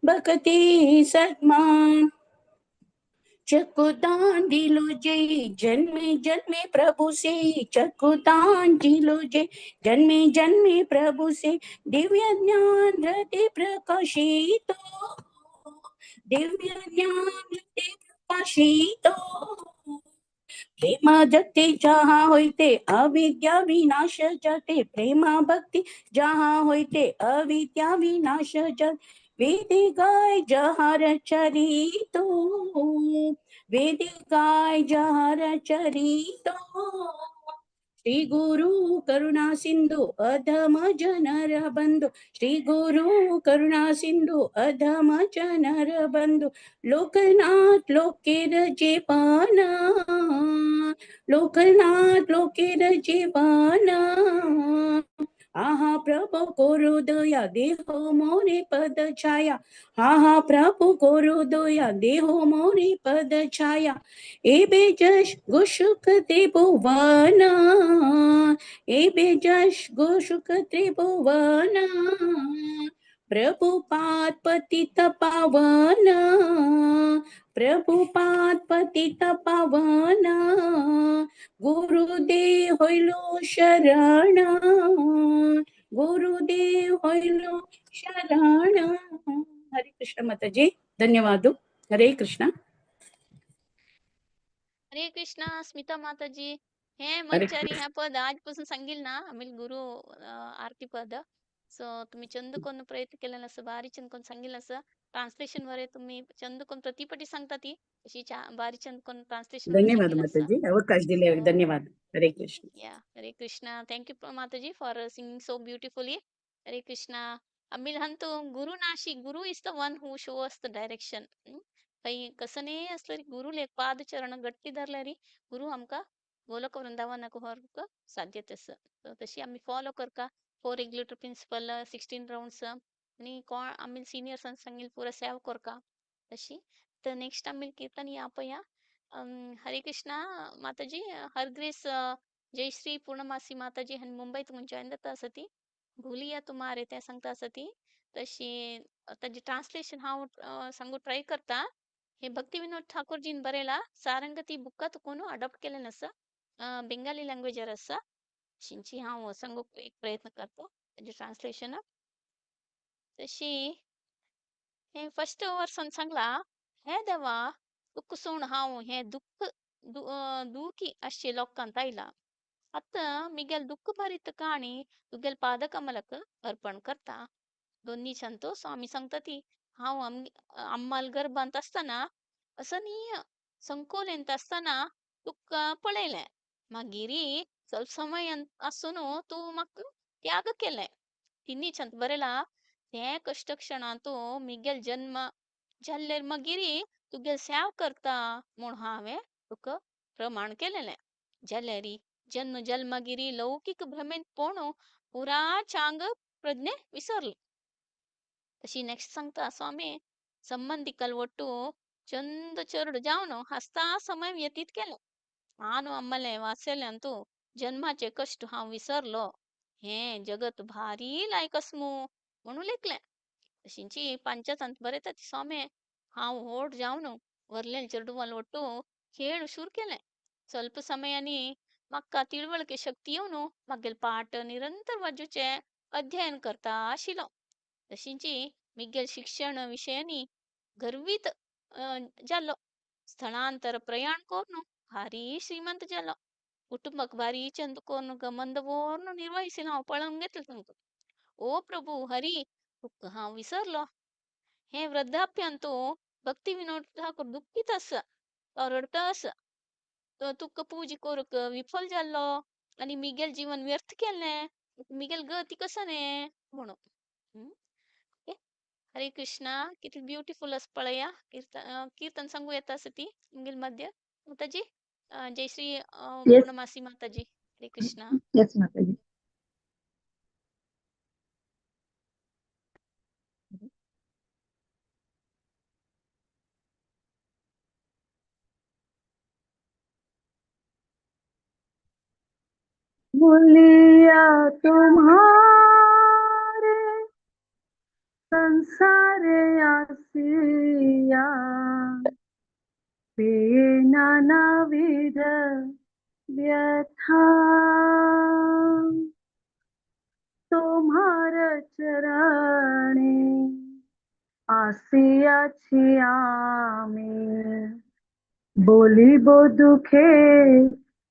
भक्ति सद्मा. चकुदान दिलो जय जन्मे जन्मे प्रभु से. चकुदान दिलो जय जन्मे जन्मे प्रभु से. दिव्य ज्ञान हृदय प्रकाशितो, दिव्य ज्ञान हृदय प्रकाशितो. प्रेमा भक्ति जहाँ होते अविद्या विनाश जाते. प्रेमा भक्ति जहाँ होते अविद्या विनाश जाते. वेद गाय जहार चरितो, वेद गाय जहार चरितो. श्री गुरु करुणा सिंधु अधम जनर बंधु. श्री गुरु करुणा सिंधु अधम जनर बंधु. लोकनाथ लोकेर जीवना, लोकनाथ लोकेर जीवना. आहा प्रभु कोरु दया देहो मोरे पद छाया. आहा प्रभु कोरु दया देहो मोरे पद छाया. ए बेजश गोशुक त्रिभुवना, ए बेजश गोशुक त्रिभुवना. प्रभुपाद पतित पावन, प्रभुपाद पतित पावन. गुरुदेव होइलो शरण, गुरुदेव होइलो शरण। हरे कृष्ण माताजी, धन्यवाद। हरे कृष्ण। हरे कृष्णा स्मिता माताजी। हे हरे मंचारी ह्या पद आजपासून सांगील ना आम्ही गुरु आरती पद। सो तुम्ही चंद कोण प्रयत्न केलेला असं बारी चंद कोण सांगील असं ट्रान्सलेशन वरे तुम्ही चंद कोण प्रतिपटी सांगता ती अशी बारी चंद कोण ट्रान्सलेशन वरे धन्यवाद सांगील असं। माताजी, अवकाश दिले सो धन्यवाद। हरे कृष्ण। या Hare Krishna. Thank you Mataji for singing so beautifully. Hare Krishna. आम्ही लहान गुरु नाशी, guru is the one who show us the direction. काही कसं नाही असलं तरी गुरु एक पादचरण गट्टी धरल्यारी गुरु आमकां गोलोक वृंदावनाक व्हरूंक साध्यत आसा। सो तशी आमी फॉलो करता 4 रेग्युलेटर प्रिंसिपल 16 राउंड्स आनी कोण आमी सिनियर्सान सांगिल पुरा सेवा करता तशी। तर नेक्स्ट आमी कीर्तन या पया। हरे कृष्णा माताजी। हर ग्रेस जयश्री पूर्णमासी माताजी हांणी मुंबयत जॉयन जाता आसा ती भुलिया तुम्हारे ते सांगता आसा ती तशी ताजें ट्रान्सलेशन हांव सांगू ट्राय करता। हे भक्ती विनोद ठाकूरजीन बरयला सारंगती बुक्का तुकून अडॉप्ट केलेलं आसा बेंगाली लँग्वेजार आसा शिंची हांव सांगूक एक प्रयत्न करता ताजें ट्रान्सलेशन। तशी हे फर्स्ट वर्सान सांगला, हे देवा तुका सोण हांव हे दुःख दुखी आसचे लोकांत आयला, आतां मिगेल दुःख भरीत काणी तुगेल पादकमलक अर्पण करता। दोन्ही शांतो स्वामी सांगता ती हांव अम्माल गर्भांत आसतना असनीय संकोलेंत आसतना तुका पळयलें, मागीर ಸ್ವಲ್ಪ समय आसून तूं म्हाका त्याग केलें। तिन्ही शांत बरयला ते कश्ट क्षणांत मिगेल जन्म जाल्लेर मागीर तुगेल सेव करता म्हूण हांवें तुका प्रमाण केलेलें। जाल्यार जन्म जल्मागिरी लौकिक भ्रमेंत पोणू पुरा चांग प्रज्ञे विसरलो। तशी नेक्स्ट सांगता स्वामी संबंधिकल ಒಟ್ಟು ಚಂದ ಚರಡು जावन हासता समय व्यतीत केलो। आनो आम्माले वाचलें तूं जन्माचे कश्ट हांव विसरलो, हें जगत भारी लायक आसमू म्हणून लेखलें। तशींची पंचांत बरयता ती स्वामी हांव व्हड जावन व्हरलें चेडवाल ಒಟ್ಟು खेळ सुरू केलें। ಸ್ವಲ್ಪ ಸಮयानी म्हाका तिळवळके शक्ती येवन म्हागेले पाठ निरंतर वाजूचें अध्ययन करता आशिल्लो। तशींची मिगेल शिक्षण विशयांनी गर्वीत जाल्लो। स्थळांतर प्रयाण करून भारी श्रीमंत जालो। कुटुंबाक भारी चंद करून गमन दवरून निर्वहिसिलो हांव पळोवंक घेतलें तांकां। ओ प्रभू हरी तुका हांव विसरलो। हें वृद्धाप्यांत भक्ती विनोद ठाकूर दुखीत आसा, तो रडटा आसा, तो तुका पूजा करूंक विफल जाल्लो आनी मिगेल जीवन व्यर्थ केलें, मिगेल गती कसो न्ही म्हणून। ओके हरे कृष्णा। कितली ब्युटिफूल आसा पळया कीर्तन कीर्तन सांगू येता आसा ती मिगेल मध्य माताजी। जय श्री Yes. पूर्णमासी माताजी। हरे कृष्णा। Yes, Mataji. भूलिया तुम्हारे संसारे आसिया, पे नाना विध व्यथा, तुम्हार चरणे आसियाছি আমি, বলিব দুঃখে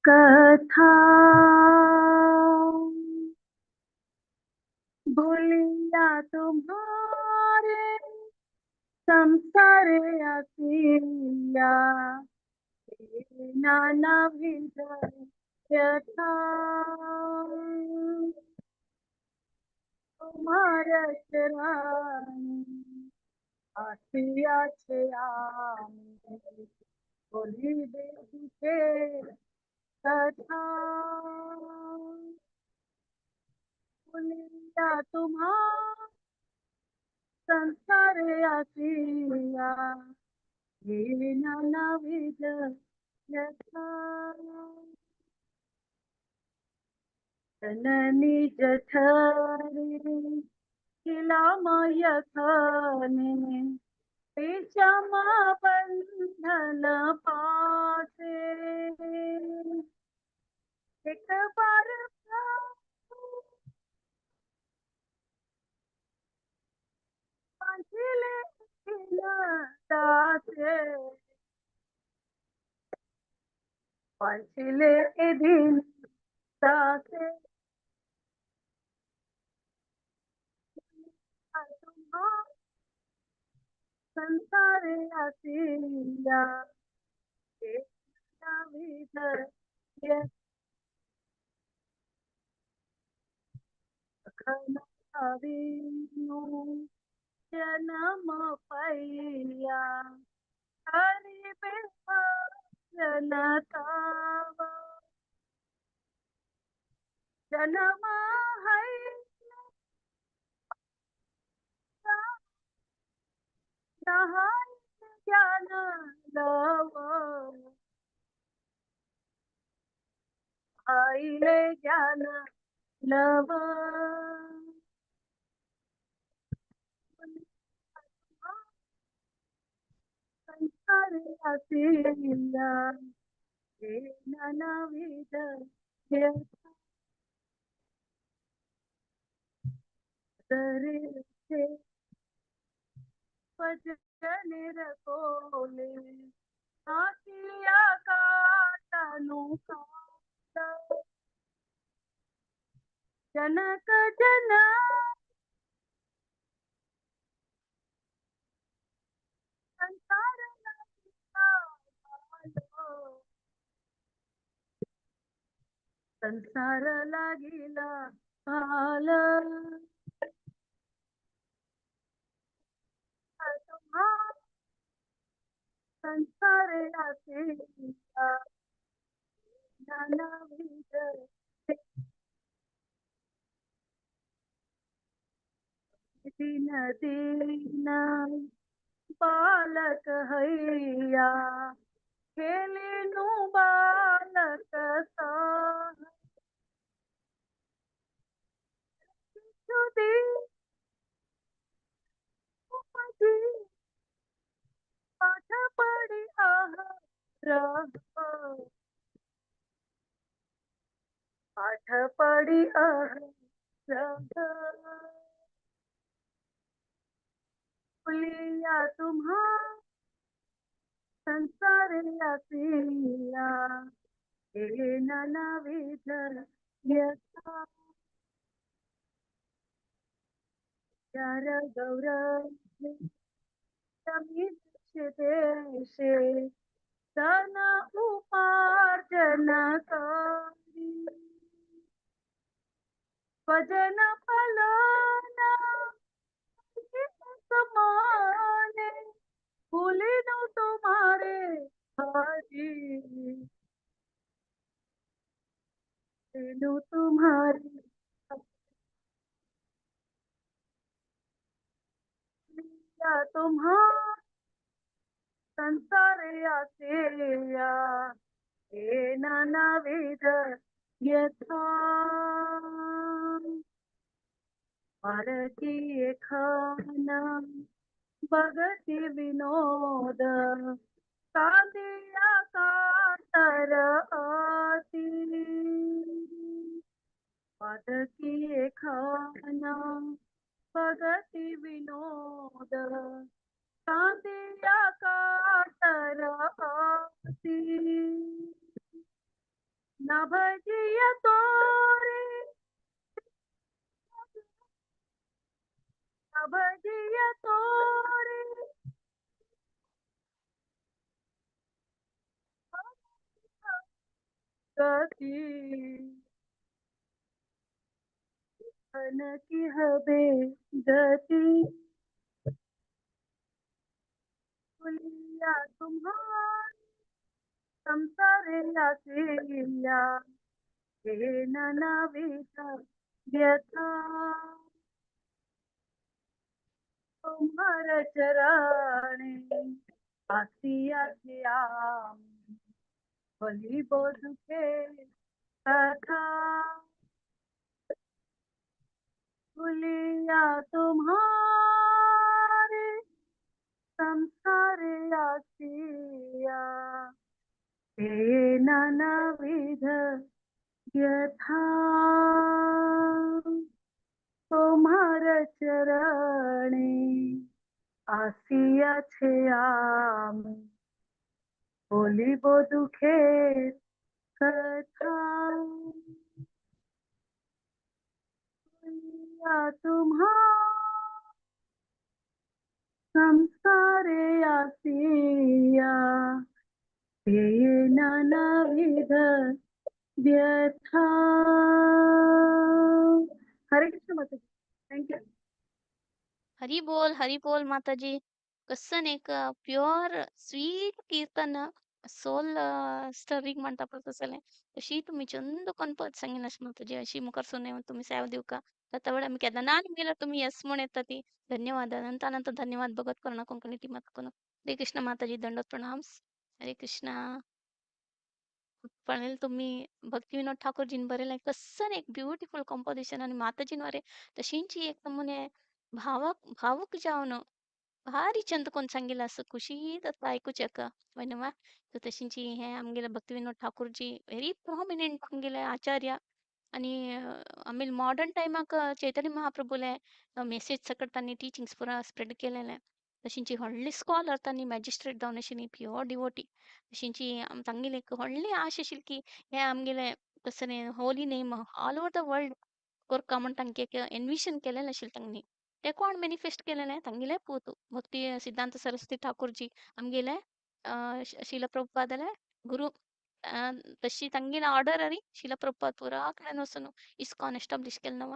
কথা, भूलिया तुम्हारे संसारे आसिया, नाना विध व्यथा, তোমার চরণে আসিয়াছে আমি, বলিবে দুঃখের কথা, ভুলিয়া তোমার সংসারে আসিয়া, হে নানাবিধ ব্যথা, जननी जठरे खिलामयखने, विषम बंधन पासे, एक बार বাঁচিলে এদিন দাসে তোমার সংসারে আসিয়া जन्म पैया हरि जनतावा जन्म है ज्ञान लव आईले ज्ञान लव संसार आसिया हे नानाविध दरे भजन रकोले आसिया काटनु काटा जनक जन संसार संसार लागिला काल संसार आसिया नानाविध दिन दिन बालक हैया खेलिनु बालक साह पाठ पढ़ी आह रह पाठ पढ़ी आह रह पुलिया तुम्हार संसार आसिया हे नानाविध व्यथा चार गौरव देशे धन उपार्जन करी भजन फलाना समाने भूलिनो तुम्हारे हरि तुम्हारे तुम्हार संसार आसिया हे नानाविध व्यथा पारकी खाना भगति विनोद कांदिया कातर आती पारकी खाना भगति विनोद कांदिया कातर आती न भजिय तोरे न भजिय तोरे गति धन की हबे गति भूलिया तुम्हार संसार आसिया हे नानाविध व्यथा तुम्हार चरणे आसिया বলিব দুঃখে কথা ভুলিয়া তোমার সংসারে আসিয়া হে নানাবিধ ব্যথা তোমার চরণে আসিয়াছে আমি বলিব দুঃখের कथा तुम्हार संसारे आसिया ते नानाविध व्यथा. हरे कृष्ण माताजी, thank you. Hari बोल, हरी बोल माताजी. कसन एक प्युअर स्वीट कीर्तन सोल स्टरिंग म्हणता पळय तसलें. तशी तुमी चंद कोन पद सांगिनाश माताजी. अशी मुखार सुने तुमी सेवा दिवका. ताता वेळार आमी केन्ना गेल्यार तुमी येस म्हूण येता ती. धन्यवाद, अनंत अनंत धन्यवाद भगत करुणा कोंकणी टीमाक करून. हरे कृष्ण माताजी, दंडवत प्रणाम. हरे कृष्णा. पण तुम्ही भक्तिविनोद ठाकूरजीन बरयलें कसन एक ब्युटिफूल कंपोजिशन आनी माताजीन वरे तशींची एक नमुने भावक भावूक जावन भारी चंद कोन सांगिल्लें आसा, खुशी जाता आयकुचेक वय न्हू. सो तशींची हें आमगेले भक्तिविनोद ठाकूरजी व्हेरी प्रोमिनंट आमगेले आचार्य आनी आमी मॉडर्न टायमाक चैतन्य महाप्रभुले मेसेज सकट तांणी टिचिंग्स पुरा स्प्रेड केलेलें. तशींची व्हडली स्कॉलर तांणी मॅजिस्ट्रेट जावन आशिल्ली, प्युअर डिवोटी. तशींची तांगेली एक व्हडली आश आशिल्ली की हें आमगेलें तसलें holy name all over the world कोरका म्हूण तांकां एक एनविजन केलेलें आशिल्लें तांणी. तें कोण मॅनिफेस्ट केलेलें? तांगेले पूत भक्ती सिद्धांत सरस्वती ठाकूरजी, आमगेले शिला प्रभुपादाले गुरू. तशी तांगेले ऑर्डर आनी शिला प्रभुपाद पुरा कडेन वचून इस्कॉन एस्टाब्लीश केलें न्हू.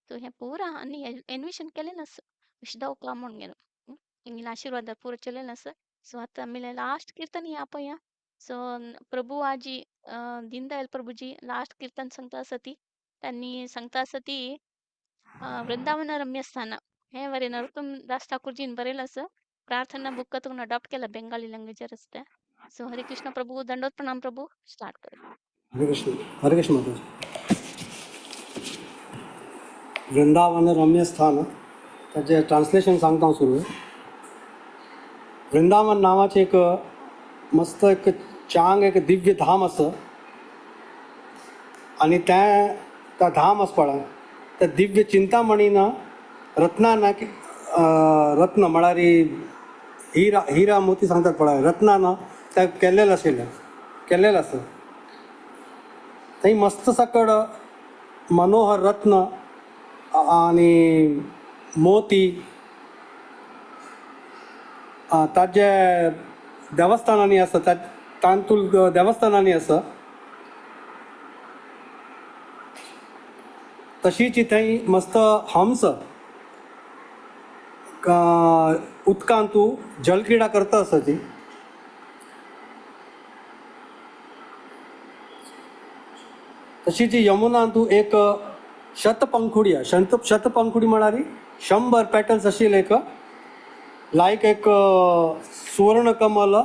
सो हें पुरा आनी एनविजन केलेलें आसा विशदावका म्हूण गेलो. तांगेले आशिर्वाद पुरो चलेलें आसा. सो आतां आमगेलें लास्ट किर्तन हें पळया. सो प्रभू आजी दीनदयाल प्रभुजी लास्ट कीर्तन सांगता आसा ती. तांणी सांगता आसा ती वृंदावन रम्य स्थान हें बरें नरोत्तम दास ठाकूरजीन बरयलें आसा. प्रार्थना बुक तुका अडॉप्ट केला बेंगाली लँग्वेजार आसा तें. सो हरे कृष्ण प्रभू, दंडवत प्रणाम प्रभू, स्टार्ट कर. हरे कृष्ण, हरे कृष्ण माताजी. वृंदावन रम्य स्थान ताजें ट्रान्सलेशन सांगता हांव सुरू. वृंदावन नांवाचें एक मस्त एक चांग एक दिव्य धाम आसा आनी तें त्या धाम आसा पळय त्या दिव्य चिंतामणीन रत्नान रत्न म्हळ्यार हिरा हिरा मोती सांगतात पळय रत्नान तें केल्लेलें आशिल्लें, केल्लेलें आसा. थंय मस्त सकड मनोहर रत्न आनी मोती ताजे देवस्थानांनी आसा, तांतूल देवस्थानांनी आसा. तशीच थंय मस्त हंस उदकांतू जलक्रिडा करता आसा ती. तशीच यमुनांतू एक शतपंखुडी, शतपंखुडी म्हळ्यार 100 पेटल्स आशिल्लें एक लायक एक सुवर्ण कमल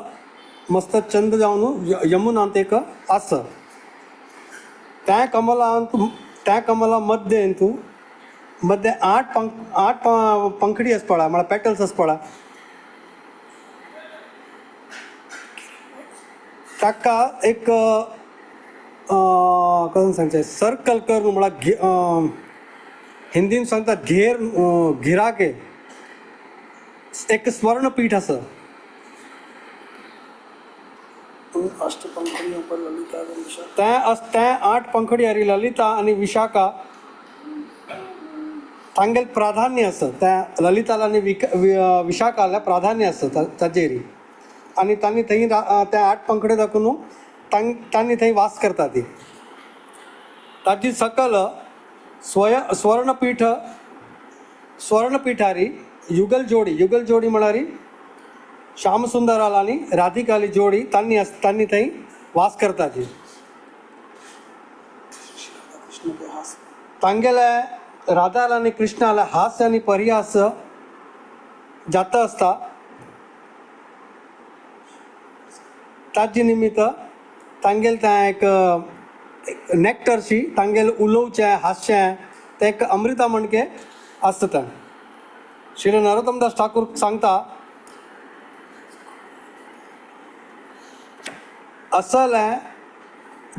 मस्त चंद जावन यमुनांत एक आसा. त्या कमलांत त्या कमला मध्ये तूं मध्ये 8 पंखडी आसा पळय, म्हळ्यार पेटल्स आसा पळय, ताका एक कशें सांगचें सर्कल करून म्हळ्यार हिंदीन सांगतात घेर घिराके एक स्वर्णपीठ आसा. तें 8 पंखडी आरी ललिता आनी विशाखा तांगेलें प्राधान्य आसा. त्या ललिताला आनी विशाखाला प्राधान्य आसा ताजेर आनी तांणी थंय त्या 8 पंखडे दाखोवन तांणी थंय वास करता ती. ताजी सकल स्वर्णपीठ स्वर्णपीठारी युगल जोडी, युगल जोडी म्हळ्यार श्यामसुंदराला आनी राधिकाली जोडी तांणी तांणी थंय वास करताची. तांगेले राधाला आनी कृष्णाला हास्य आनी परिहास जाता आसता. ताजे निमित्त तांगेलें तें एक नॅक्टरशी तांगेलें उलोवचें हांसचें तें एक अमृता म्हणके आसता तें. श्री नरोत्तमदास ठाकूर सांगता असलें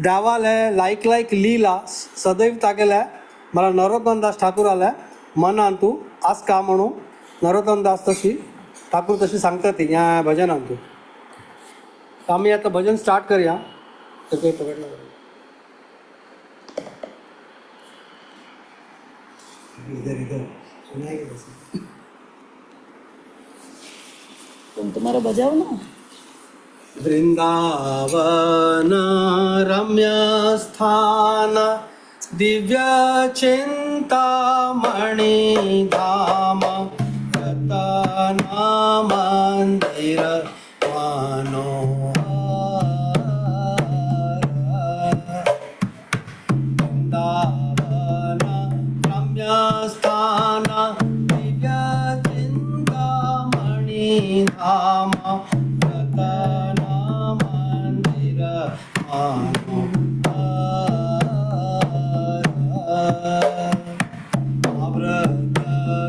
देवालें लायक लायक लीला सदैव तागेले मला नरोत्तमदास ठाकूराले मनान तूं आसका म्हणून नरोत्तमदास तशी ठाकूर तशी सांगता ती ह्या भजनान तूं. आमी आतां भजन स्टार्ट करया. पकडला. इधर इधर सुनाएंगे वैसे। तुम तुम्हारा बजाओ ना। वृंदावन रम्य स्थान दिव्य चिंतामणि धाम रतन मंदिर मनोहर। वृंदावन रम्य स्थान दिव्य चिंतामणि धाम रतन मंदिर मनोहर। आवृत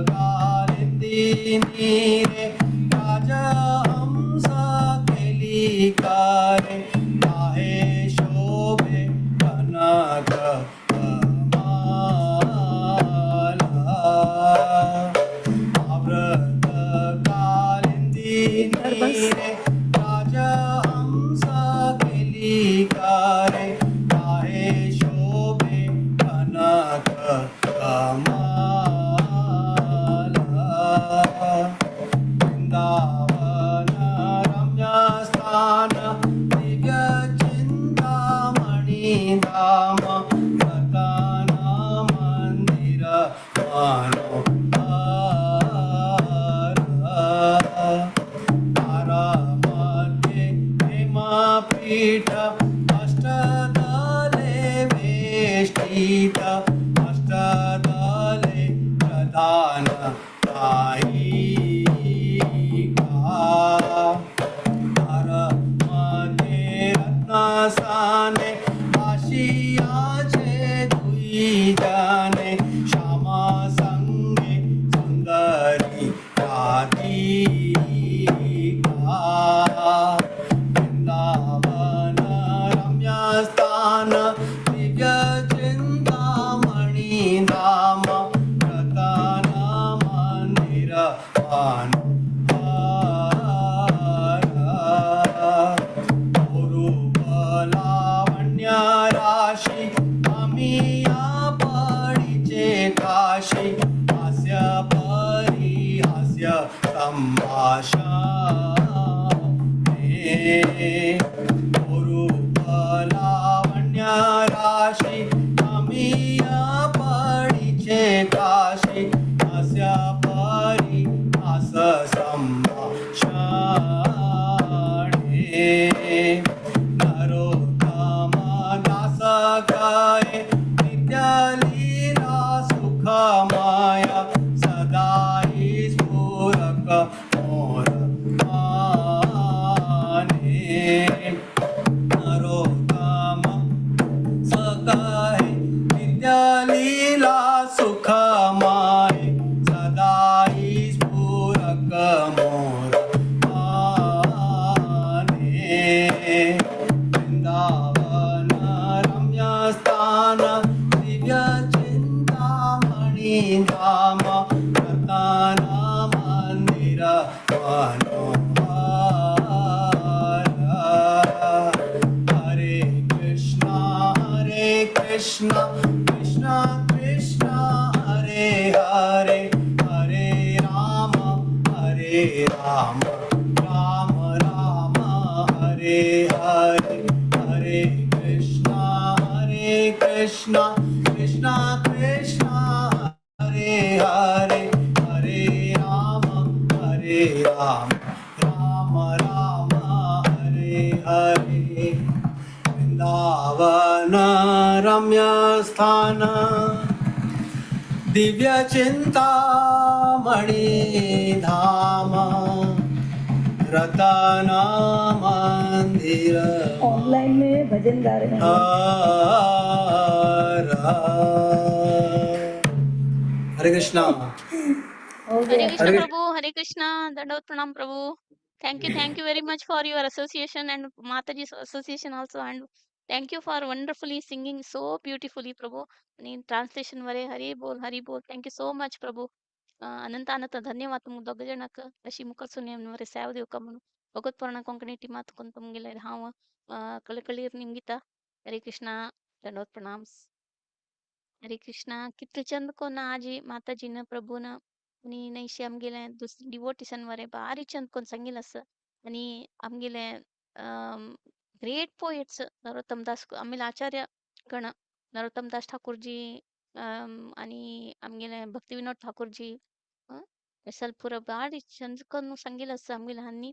कालिंदी नीरे राजहंस केली करे आहे शोभे कनक माला। आवृत कालिंदी नीरे राजहंस केली करे आहे शोभे कनक कमाला। वृंदावन रम्य स्थान दिव्य चिंतामणि धाम रतन मंदिर मनोहर। तारामध्ये हेमापीठ अष्टदले वेष्टित अष्टदले प्रधान नायिका। मध्ये रत्नासाने आशियाचे दुई जाने श्यामा संगे सुंदरी राधिका। वृंदावन रम्य स्थान दिव्य चिंतामणि धाम रतन मंदिर मनोहर। रूप लावण्य राशी अमिया पडिचे काशी हास्य परिहास्य संभाषणे। रूप लावण्य राशी अमिया पडिचे काशी हास्य परिहास संभाषणे। नरोत्तम दास गाये नित्य लीला सुखमय सदाई स्फुरक मोर माने। नरोत्तम सकाय नित्य लीला सुखमय सदाई स्फुरक मोर माने। वृंदावन रम्य स्थान दिव्य चिंतामणि धाम रतन मंदिर मनोहर। हरे कृष्णा हरे कृष्णा कृष्णा कृष्णा हरे हरे हरे राम हरे राम राम राम हरे हरे हरे कृष्णा कृष्णा कृष्णा हरे हरे हरे राम राम राम हरे हरे। वृंदावन रम्य स्थान दिव्य चिंतामणि धाम रतन मंदिर ऑनलाइन में भजन गा रहे हैं। हर। हरे कृष्णा। हो हरे गया। कृष्ण हरे प्रभु, हरे कृष्णा, दंडवत प्रणाम प्रभु। Thank you very much for your association and Mataji's association also, and thank you for wonderfully singing so beautifully, Prabhu. आणि ट्रान्सलेशन वरे हरी बोल हरी बोल. Thank you so much प्रभु. अनंत अनंत धन्यवाद तुम दोग जणांक अशी मुखार वरे सेवा दिवका म्हणून भगवत कोंकणी टीमात कोण तुमगेले हांव कळकळीर निमगिता. हरे कृष्णा, दंडवत प्रणाम. हरे कृष्णा. कितले चंद कोन्न आजी माताजीन प्रभून आनी नैशी आमगेले दुसरे डिवोटिसान मरे बारी चंद कोन्न सांगिल्लें आसा. आनी आमगेले ग्रेट पोएट्स नरोत्तम दास आमगेले आचार्य गण नरोत्तम दास ठाकूरजी आनी आमगेले भक्ती विनोद ठाकूरजी असल पुरो बारी चंद कोन्न सांगिल्लें आसा आमगेले आनी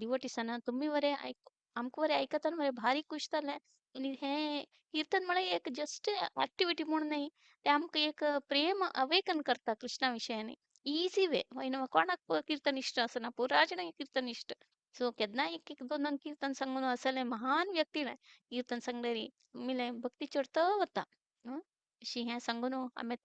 डिवोटिसान तुमी बरें आयक आमकां बरें आयकतना मरे भारी खुश जालें. आनी हें कीर्तन म्हळ्यार एक जस्ट एक्टिविटी म्हूण न्हय, तें आमकां एक प्रेम अवेकन करता कृष्णा विशयानी. इजी वे कोणाक कीर्तन इश्ट आसना, पुरा जाणांक कीर्तन इश्ट. सो केन्नाय एक एक दोन दोन कीर्तन सांगून असले महान व्यक्तीले कीर्तन सांगलेरी आमगेलें भक्ती चडत वता. अशी हें सांगून आमी.